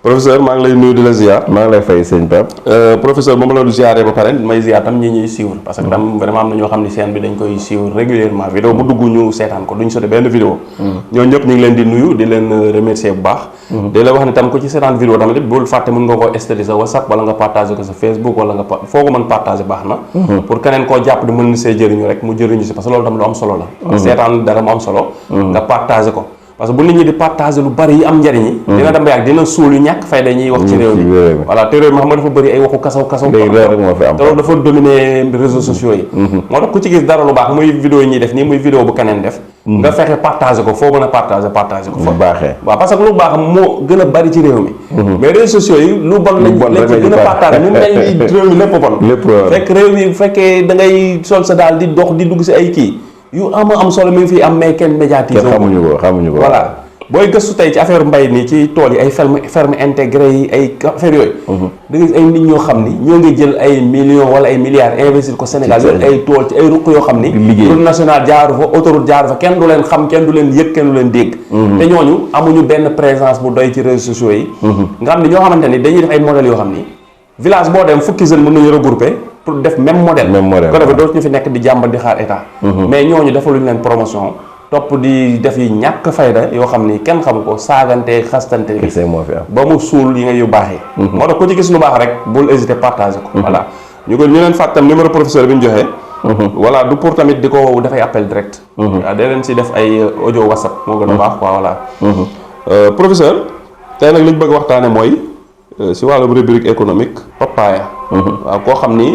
professeur maa ngi lay nuyu di la ziar. maa ngi lay fay sëñ Pape. professeur ba ma la ziaree ba pare may ziar tam ñi ñuy suivre parce que tam vraiment am na ñoo xam ne chaîne bi dañ koy suivre régulièrement vidéo bu dugg ñu seetaan ko duñ sote benn vidéo ñoo ñëpp ñu ngi leen di nuyu di leen remercier bu baax di la wax ne tam ku ci seetaan vidéo tamit bul fàtte mën nga koo story sa WhatsApp wala nga partager ko sa Facebook wala nga foo ko mën partager baax na pour keneen koo jàpp di mën na see jëriñu rek mu jëriñu si parce que loolu tam lu am solo la seetaan dara mu am solo nga partager ko parce que bu nit ñi di partager lu bari yi am njariñ yi dina dem ba yàgg dina suul yu ñàkk fay dañuy wax ci réew mi voilà te réew mi xam nga dafa bëri ay waxu kasaw te loolu dafa dominer réseaux sociaux yi moo tax ku ci gis dara lu baax muy vidéo yi ñuy def nii muy vidéo bu keneen def nga fexe partager ko foo mën a partager ko fa baaxee waaw parce que lu baax moo gën a bari ci réew mi mais réseaux sociaux yi lu bon lañ ci gën a partager mu mel ni réew mi lépp bon fekk réew mi bu fekkee da ngay sol sa daal di dox di dugg si ay kii yu am solo mi ngi fi am mais kenn médiatisé xamuñu ko voilà booy gëstu tey ci affaire mbay nii ci tool yi ay ferme intégré yi ay affaire yooyu da nga gis ay nit ñoo xam ni ñoo ngi jël ay millions wala ay milliards investir ko Sénégal yor ay tool ci ay ruq yoo xam ni route nationale jaaru fa autoroute jaaru fa kenn du leen xam kenn du leen yëg kenn du leen dégg te ñooñu amuñu benn présence bu doy ci réseaux sociaux yi nga xam ne ñoo xamante ni dañuy def ay modèles yoo xam ni village boo dem fukki jeunes mën nañu regrouper pour def même modèle ko defee dootu ñu fi nekk di jàmbal di xaar état mais ñooñu defaluñu leen promotion topp di def yi ñàkk fayda yoo xam ni kenn xamu ko saagante xastante bi ba mu suul yi nga yu baax yi moo tax ku ci gis lu baax rek bul hésiter partager ko voilà ñu leen fàttam numéro professeur bi ñu joxee voilà du pour tamit di ko dafay appel direct waaw da leen si def ay audio WhatsApp moo gën a baax quoi voilà professeur tey nag li ñu bëgg waxtaane mooy si wàllum rubrique économique papaya waaw koo xam ni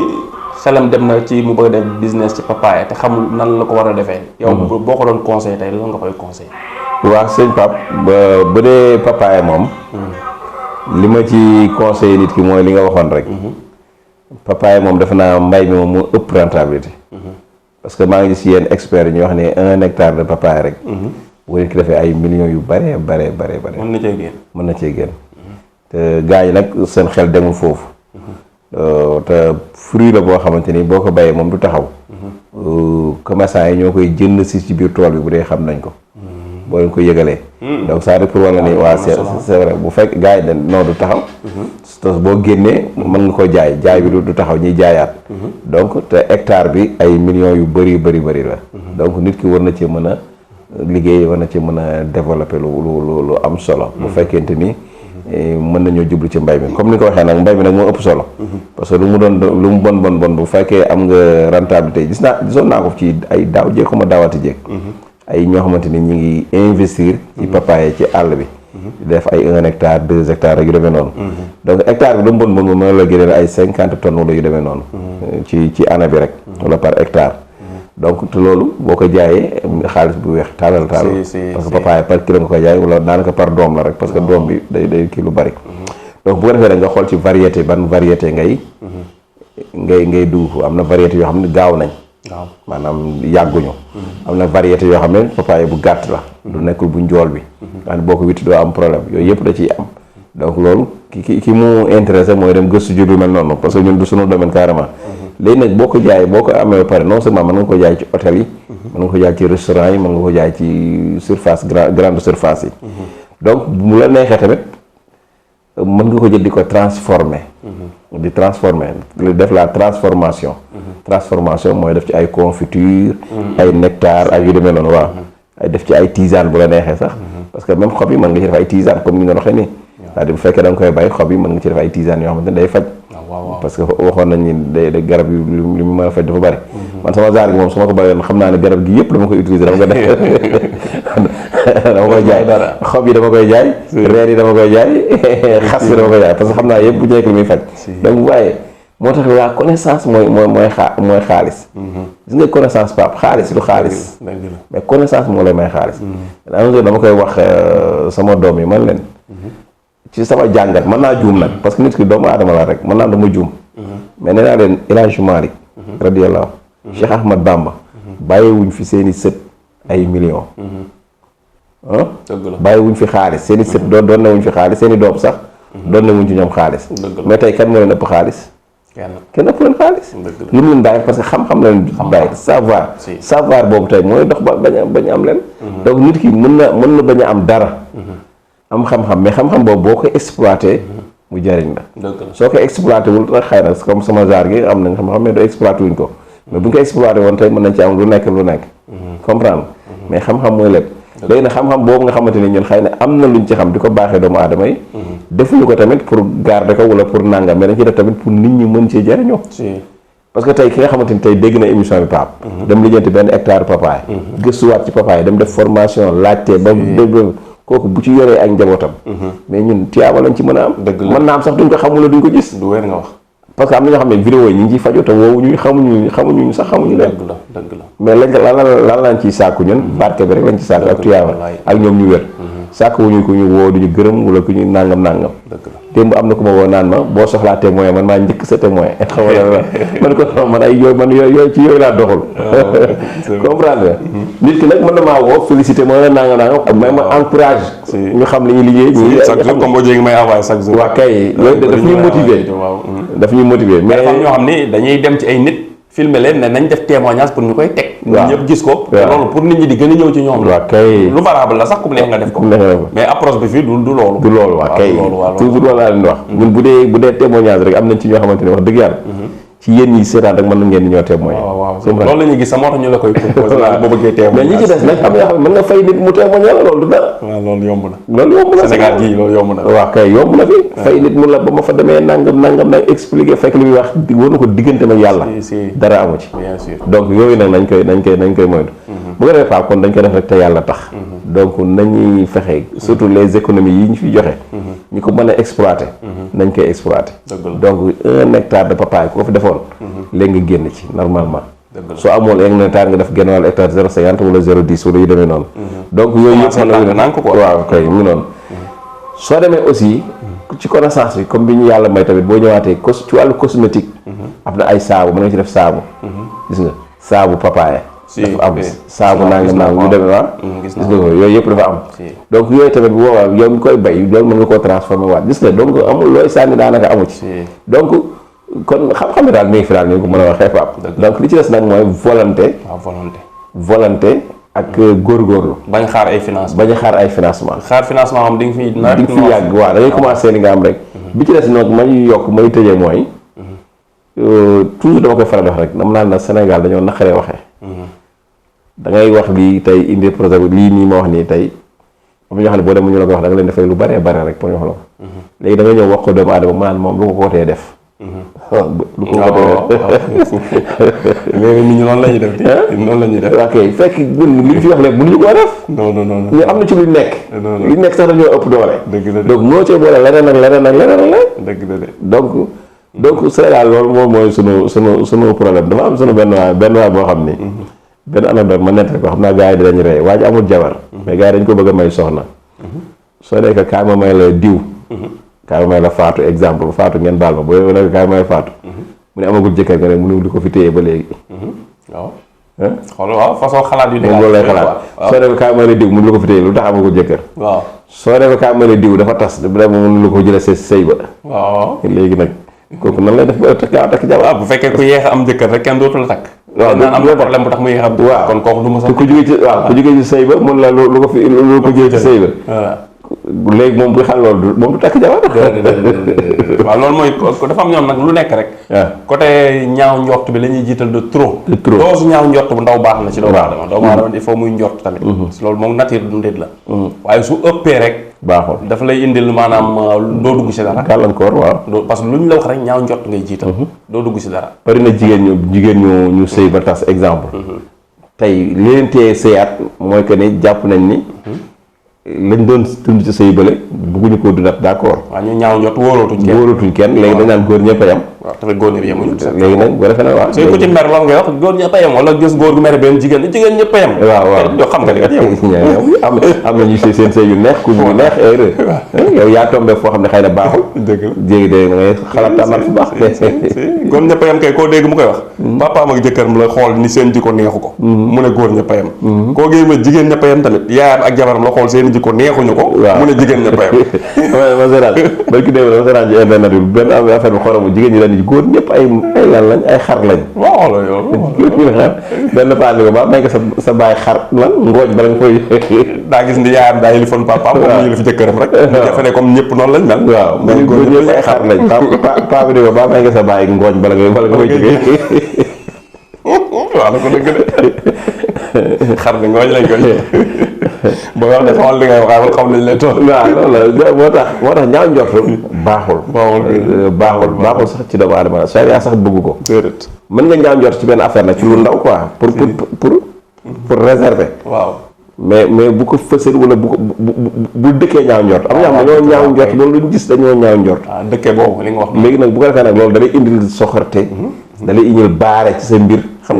xelam dem na ci mu bëgg a def business ci papaya te xamul nan la ko war a defee yow boo ko doon conseil tey lan nga koy conseil waaw sëñ Pape bu dee papaya moom li ma ci conseil nit ki mooy li nga waxoon rek papaya moom defe naa mbay mi moom moo ëpp rentabilité parce que maa ngi gis yenn experts ñu wax ne 1 hectare de papaya rek bu nit ki defee ay millions yu bare mën na cee génn te gars yi nag seen xel demul foofu te fruit la boo xamante ni boo ko bayee moom du taxaw commerçant yi ñoo koy jënd si ci biir tool bi bu dee xam nañ ko boo leen ko yëgalee donc ça rek pour wala ni waa c'est vrai bu fekk gars yi dañ non du taxaw te boo génnee mën nga ko jaay bi du taxaw ñuy jaayaat donc te hectare bi ay millions yu bëri la donc nit ki war na ci mën a liggéey war na ci mën a développer lu am solo bu fekkente ni mën nañoo jublu ci mbay mi comme ni ko waxee nag mbay mi nag moo ëpp solo parce que lu mu bon bu fekkee am nga rentabilité gisoon naa ko ci ay daaw jéeg ma daawati jéeg ay ñoo xamante ni ñu ngi investir ci papaye ci àll bi def ay 1 hectare 2 hectares yu demee noonu donc hectare bi lu mu bon mën la génneel ay 50 tonnes wala yu demee noonu ci année bi rek wala par hectare donc te loolu boo ko jaayee xaalis bu weex taalal parce que papaye par kilo nga koy jaay wala daanaka par doom la rek parce que doom bi day kii lu bari donc bu ko defee rek nga xool ci variété ban variété ngay dugg am na variété yoo xam ne gaaw nañ maanaam yàgguñu am na variété yoo xam ne papaye bu gàtt la du nekkul bu njool bi xam ne boo ko witti doo am problème yooyu yëpp da ciy am donc loolu ki mu intéressé mooy dem gëstu ji lu mel noonu parce que ñun du sunu domaine carrément léegi nag boo ko jaayee boo ko amee ba pare non seulement mën nga ko jaay ci hôtel yi mën nga ko jaay ci restaurant yi mën nga ko jaay ci surface grande surface yi donc bu la neexee tamit mën nga ko jël di ko transformer def la transformation mooy def ci ay confiture ay nectar ay yu demee noonu waaw ay def ci ay tisane bu la neexee sax parce que même xob yi mën nga ci def ay tisane comme ni nga waxee nii c'est-à-dire bu fekkee da nga koy bàyyi xob yi mën nga ci def ay tisane yoo xamante ne day faj parce que waxoon nañ ni day garab yi li mu mën a faj dafa bari man sama genre gi moom su ma ko bàyyoon xam naa ne garab gi yëpp dama koy utiliser dama koy jaay xob yi dama koy jaay reer yi dama koy jaay xas bi dama koy jaay parce que xam naa yëpp bu nekk li muy faj donc waaye moo tax la connaissance mooy xaalis gis nga connaissance Pape xaalis du xaalis mais connaissance moo lay may xaalis dama koy wax sama doom yi man leen ci sama jàngat mën naa juum nag parce que nit ki doomu aadama la rek mën naa dama juum mais nee naa leen El Hadj Malick radiyallahu Cheikh Ahmad Bamba bàyyiwuñ fi seeni sët ay millions bàyyiwuñ fi xaalis seeni sët doon na wuñ fi xaalis seeni doom sax doon na wuñ ci ñoom xaalis mais tey kan moo leen ëpp xaalis kenn ëpp leen xaalis lu mu leen bàyyi parce que xam-xam la leen bàyyi savoir boobu tey mooy dox ba bañ am leen donc nit ki mën na bañ a am dara am xam-xam mais xam-xam boobu boo ko exploité mu jariñ la soo ko exploité wul nag xëy na comme sama genre gi am nañ xam-xam mais doo exploité wuñ ko mais bu ñu ko exploité woon tey mën nañ ci am lu nekk comprendre mais xam-xam mooy lépp léegi nag xam-xam boobu nga xamante ni ñun xëy na am na luñ ci xam di ko baaxee doomu aadama yi defuñu ko tamit pour garder ko wala pour nangam mais dañ ci def tamit pour nit ñi mën cee jariñoo parce que tey ki nga xamante ni tey dégg na émission bi Pape dem lijjanti benn hectare papaye gëstuwaat ci papaye dem def formation laajte ba kooku bu ci yoree ak njabootam mais ñun tiyaaba lañ ci mën a am mën naa am sax duñ ko xamul la duñ ko gis du wér nga wax parce que am na ñoo xam ne vidéo yi ñu ngi ciy fajoo te woowu ñu xamuñu sax xamuñu leen dëgg la mais lan lañ ciy sàkku ñun barke bi rek lañ ci sàkku ak tiyaaba ak ñoom ñu wér sàkku wuñu ko ñu woo duñu gërëm wala ku ñu nangam démb am na ku ma woo naan ma boo soxlaa témoin man maa njëkk sa témoin xam nga man ko non man ay yooyu man yooyu ci yooyu laa doxul comprendre nit ki nag mën na maa woo félicité ma la nangam ak may ma encourage ñu xam li ñuy liggéey chaque jour comme boo jéggi may envoyé chaque jour waa kay loolu daf ñuy motiver daf ñuy motiver mais dafa am ñoo xam ni dañuy dem ci ay nit filmer leen ne nañ def témoignage pour ñu koy teg ñëpp gis ko loolu pour nit ñi di gën a ñëw ci ñoom waa kay lu valable la sax ku neex nga def ko mais approche bi fii du loolu waa kay toujours loolu laa leen wax ñun bu dee témoignage rek am nañ ci ñoo xamante ne wax dëgg yàlla ci yéen ñi seetaan rek mën ngeen di ñoo témoin loolu la ñuy gis sa moo tax ñu la koy proposé boo bëggee témoignage mais ñi ci des nag am na yoo xam ne mën nga fay nit mu témoigner la loolu du dara waaw loolu yomb na Sénégal gii loolu yomb na waaw kay yomb na fi fay nit mu la ba ma fa demee nangam nag expliqué fekk li muy wax war na ko diggante ak yàlla dara amu ci bien sûr donc yooyu nag nañ koy moytu bu ko defee Pape kon dañ koy def rek te yàlla tax donc nañuy fexe surtout les économies yi ñu fi joxe ñi ko mën a exploité nañ koy exploité donc 1 hectare de papaye ku ko fi defoon léegi nga génn ci normalement soo amoon 1 hectare nga def genn wàllu hectare 0,50 wala 0,10 wala yu demee noonu donc yooyu yëpp waaw kay mu ngi noonu soo demee aussi ci connaissance bi comme bi ñu yàlla may tamit boo ñëwaatee ci wàllu cosmétique am na ay saabu mën nga ci def saabu gis nga saabu papaye dafa am saabu nangam yu demee gis nga yooyu yëpp dafa am donc yooyu tamit bu boobaa yow mi koy bay loolu mën nga koo transformé waat gis nga donc amul looy sànni daanaka amu ci donc kon xam-xam ne daal mi ngi fi daal ni ko mën a waxee Pape donc li ci des nag mooy volonté ak góorgóorlu bañ xaar ay financement xaar financement xam di nga fi yàgg waaw da ngay commencé li nga am rek bi ci des nag may yokk may tëjee mooy toujours dama koy faral di wax rek dama naan na Sénégal dañoo naqaree waxee da ngay wax lii tey indi projet bi lii nii ma wax nii tey am ñoo xam ne boo demee ñu la ko wax da nga leen defay lu bare rek pour ñu wax la ko léegi da nga ñëw wax ko doomu aadama mu naan moom lu ko wootee def lu ko wootee def léegi nit ñi noonu la ñuy def ok fekk ñun li ñu fi wax léegi mënuñu koo def ñu am na ci luñ nekk li nekk sax dañoo ëpp doole donc moo cee boole leneen ak leneen donc Sénégal loolu moom mooy sunu problème dafa am sunu benn waay boo xam ni benn anecdote ma nett rek ko xam naa gars yi dinañ rey waa ji amul jabar mais gars yi dañ ko bëgg a may soxna soo nekk kaay ma may la diw kaay ma may la faatu exemple faatu ngeen baal ma boo nekk kaay ma may faatu mu ne amagul jëkkër nga rek mu ne di ko fi téye ba léegi waaw façon xalaat yu moom loolu lay xalaat soo nekk kaay ma may la diw mu ne lu ko fi téye lu tax amagul jëkkër soo nekk kaay ma may la diw dafa tas da mu lu ko jëlee sa sëy ba léegi nag kooku nan lay def ba takk jabar bu fekkee ku yéex a am jëkkër rek kenn dootul takk waaw naan am na problème bu tax mu yéex a am waaw kon kooku du ma sax ku jógee ci sëy ba mun la lu ko jëlee ci sëy ba léegi moom bu xam loolu moom du takk jabar waaw loolu mooy dafa am ñoom nag lu nekk rek côté ñaaw njort bi la ñuy jiital de trop doosu ñaaw njort bu ndaw baax na ci doomu aadama il faut muy njort tamit loolu moom nature du nit la waaye su ëppee rek baaxul dafa lay indil maanaam doo dugg si dara gàllankoor waaw parce que lu ñu la wax rek ñaaw njort ngay jiital doo dugg si dara bari na jigéen ñu sëy ba tas exemple tey li leen téye sëyaat mooy que ni jàpp nañ ni lañ doon dund ci sëy bële bëgguñu koo dundat d'accord waaw ñu ñaaw njort wóorootuñ kenn léegi dañ naan góor ñëpp a yam waaw tamit góor ñëpp yemuñu léegi nag boo defee nag waaw sooy ko ci mer loolu ngay wax góor ñëpp a yem wala gis góor gu mer benn jigéen ñëpp a yem waaw xam nga ni kat am na ñu seen sëy yu neex ku ñu neex heure yow yaa tombé foo xam ne xëy na baaxul jéegi de ngay xalaat tànnaat fu baax góor ñëpp a yem kay koo dégg mu koy wax papaam ak jëkkëram la xool ni seen jikko neexu ko mu ne góor ñëpp a yem koo géey ma jigéen ñëpp a yem tamit yaayam ak jabaram la xool seen jikko neexuñu ko mu ne jigéen ñëpp a yem ma seetaan barki démb dama seetaan ci internet bi benn affaire bi xoromu jigéen ñi dañu góor ñëpp ay lan lañ ay xar lañ. waaw la yow. benn paa bi ko ba may nga sa baay xar lan ngooj bala nga koy. daa gis ni yaayam daa yëlifoon papaam. waaw comme ñu la fi jëkkëram rek. ñu defe ne comme ñëpp noonu lañ mel. waaw mais góor ñëpp ay xar lañ. paa bi di ko ba may nga sa baay ngooj bala nga koy jógee. waaw la ko dëgg de xar bi ngooñ lañ koy boo wax de xamal li ngay wax xam nañ lay toll. waaw loolu la moo tax ñaaw njort baaxul sax ci doomu aadama la yaa sax bëgg ko. mën nga ñaaw njort ci benn affaire nag ci lu ndaw quoi pour réserver. waaw mais bu ko fësal wala bu dëkkee ñaaw njort. am na ñoo ñaaw njort loolu luñ gis dañoo ñaaw njort. dëkkee boobu li nga wax. léegi nag bu ko defee nag loolu da lay indil soxorte. da lay indil baare ci sa mbir xam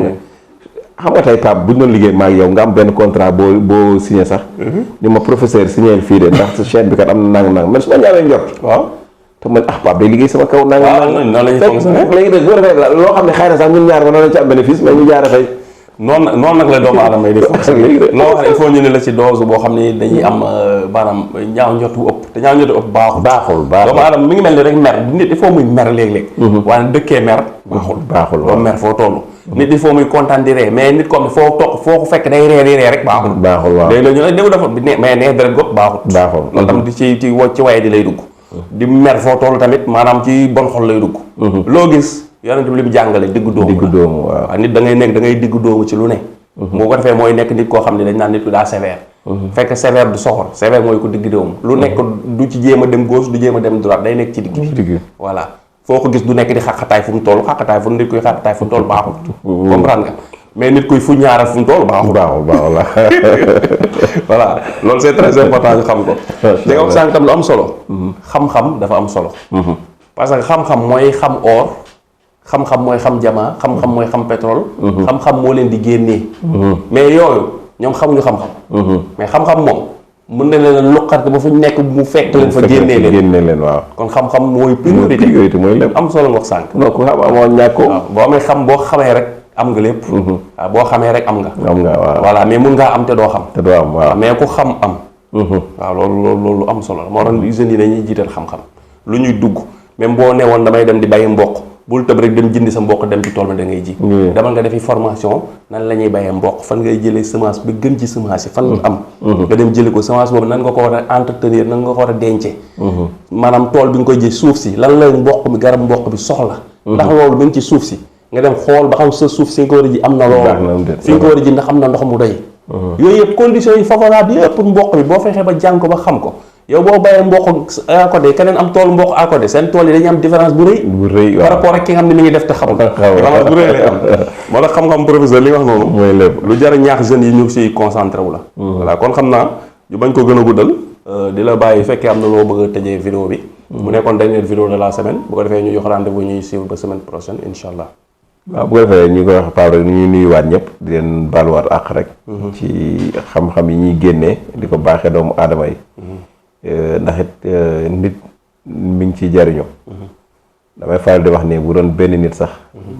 nga tey Pape bu ñu doon liggéey maag yow nga am benn contrat boo signé sax. ni ma professeur signé fii de ndax chaîne bi kat am na nang man su ma ñaawee njort. waaw te man Pape day liggéey sama kaw. noonu la ñuy fonctionné léegi nag bu defee loo xam ne xëy na sax ñun ñaar ma noonu lañ ci am bénéfice mais ñu jaaree fay. noonu nag la doomu aadama yi di fonctionné. loo wax ne il faut ñu ne la ci dose boo xam ne dañuy am maanaam ñaaw njort bu ëpp te ñaaw njort bu ëpp baaxul. doomu aadama mi ngi mel ni rek mer nit il faut muy mer léeg-léeg. waaye dëkkee mer baaxul doo mer foo toll. nit il faut muy kontaan di ree mais nit comme foo ko fekk day ree rek baaxul waaw léegi la ñu ne déw dafa mais neex deret gopp baaxul loolu tam di ci waye di lay dugg di mer foo toll tamit maanaam ci bon xol lay dugg loo gis yonent bi li mu jàngale diggu doomu waaw nit da ngay nekk da ngay diggu doomu ci lu ne moo ko defee mooy nekk nit koo xam ne dañ naan nit ku daa sévère fekk sévère du soxor sévère mooy ko diggu doomu lu nekk du ci jéem a dem gauche du jéem a dem droite day nekk ci digg bi voilà foo ko gis du nekk di xaqataay fu mu toll xaqataay fu nit kuy xaqataay fu mu toll baaxul. comprendre nga mais nit kuy fu ñaaral fu mu toll baaxul. baaxul voilà loolu c'est très important ñu xam ko. te nga wax sànq tam lu am solo. xam-xam dafa am solo. parce que xam-xam mooy xam or. xam-xam mooy xam jamaa xam-xam mooy xam pétrole. xam-xam moo leen di génnee. mais yooyu ñoom xamuñu xam-xam. mais xam-xam moom. mën na leen luqat ba fu ñu nekk mu fekk leen fa génnee leen waaw kon xam-xam mooy priorité mooy lépp am solo nga wax sànq non ku xam amoon ñàkk ko boo amee xam boo xamee rek am nga lépp waaw boo xamee rek am nga waaw voilà mais mun ngaa am te doo xam waaw mais ku xam am waaw loolu am solo la moo tax usines yi dañuy jiital xam-xam lu ñuy dugg même boo newoon damay dem di bàyyi mboq bul tëb rek dem jëndi sa mboq dem ci tool ma da ngay ji demal nga defi formation nan la ñuy bayee mboq fan ngay jëlee semence bi gën ci semence yi fan la am nga dem jëli ko semence boobu nan nga ko war a entretenir nan nga ko war a dencee maanaam tool bi nga koy ji suuf si lan la mboq mi garab mboq bi soxla ndax loolu mi ngi ci suuf si nga dem xool ba xam sa suuf si nga ko war a ji am na loolu fi nga ko war a ji ndax am na ndox mu doy yooyu yëpp conditions yi favorable yëpp pour mboq bi boo fexee ba jàng ko ba xam ko yow boo bàyyee mboq à côté keneen am tool mboq à côté seen tool yi dañuy am différence bu rëy par rapport ak ki nga xam ne mi ngi def te xamul différence bu rëy lay am moo tax xam-xam professeur li nga wax noonu mooy lépp lu jar a ñaax jeunes yi ñu si concentré wu la voilà kon xam naa ñu bañ ko gën a guddal di la bàyyi fekkee am na loo bëgg a tëjee vidéo bi mu nekkoon dernière vidéo de la semaine bu ko defee ñu jox rendez-vous ñuy suivre ba semaine prochaine incha allah waaw bu ko defee ñu koy wax Pape rek ni ñuy nuyuwaat ñëpp di leen baaluwaat àq rek ci xam-xam yi ñuy génnee di ko baaxee doomu aadama yi ndax it nit mi ngi ciy jariñu damay faral di wax ni bu doon benn nit sax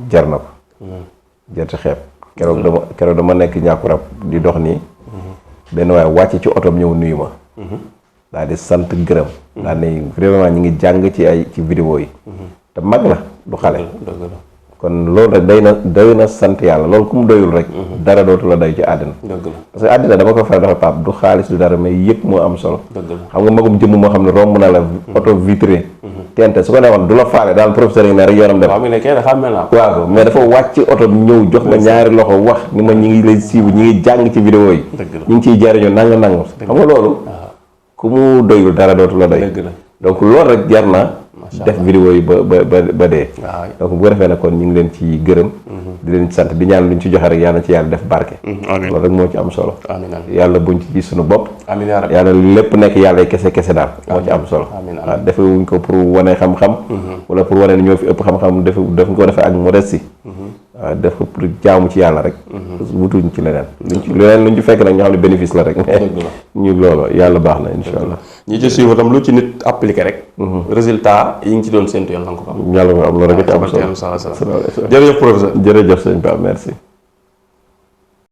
jar na ko jarti xeeb keroog dama nekk ñàkku rab di dox nii benn waaye wàcc ci otom ñëw nuyu ma daal di sant gërëm daal ni vraiment ñi ngi jàng ci vidéo yi te mag la du xale kon loolu rek doy na sant yàlla loolu ku mu doyul rek dara dootu la doy ci àddina parce que àddina dama ko faral dafa Pape du xaalis du dara mais yëpp moo am solo xam nga magum jëmm moo xam ne romb na la auto vitré tente su ko newoon du la faale daal professeur yi ne rek yoonam dem waaw mais dafa wàcc oto ñëw jox ma ñaari loxo wax ni ma ñi ngi lay siibu ñi ngi jàng ci vidéo yi ñi ngi ciy jariñu nang xam nga loolu ku mu doyul dara dootu la doy donc loolu rek jar na def vidéo yi ba dee donc bu ko defee nag kon ñu ngi leen ci gërëm di leen sant di ñaan luñ ci joxe rek yàlla na ci yàlla def barke loolu rek moo ci am solo yàlla buñ ci gis suñu bopp yàlla lépp nekk yàlla kese daal moo ci am solo waaw defe wuñ ko pour wane xam-xam wala pour wane ne ñoo fi ëpp xam-xam def ko defee ak modestie waaw def ko pour jaamu ci yàlla rek wutuñ ci leneen luñ ci fekk nag ñoo xam ne bénéfice la rek ñu loolu yàlla baax na insha allah ñi ci suivre tam lu ci nit appliqué rek résultat yi ngi ci doon séntu yàlla na ko am yàlla ko am loolu rek ci am solo jërëjëf professeur jërëjëf sëñ Pape merci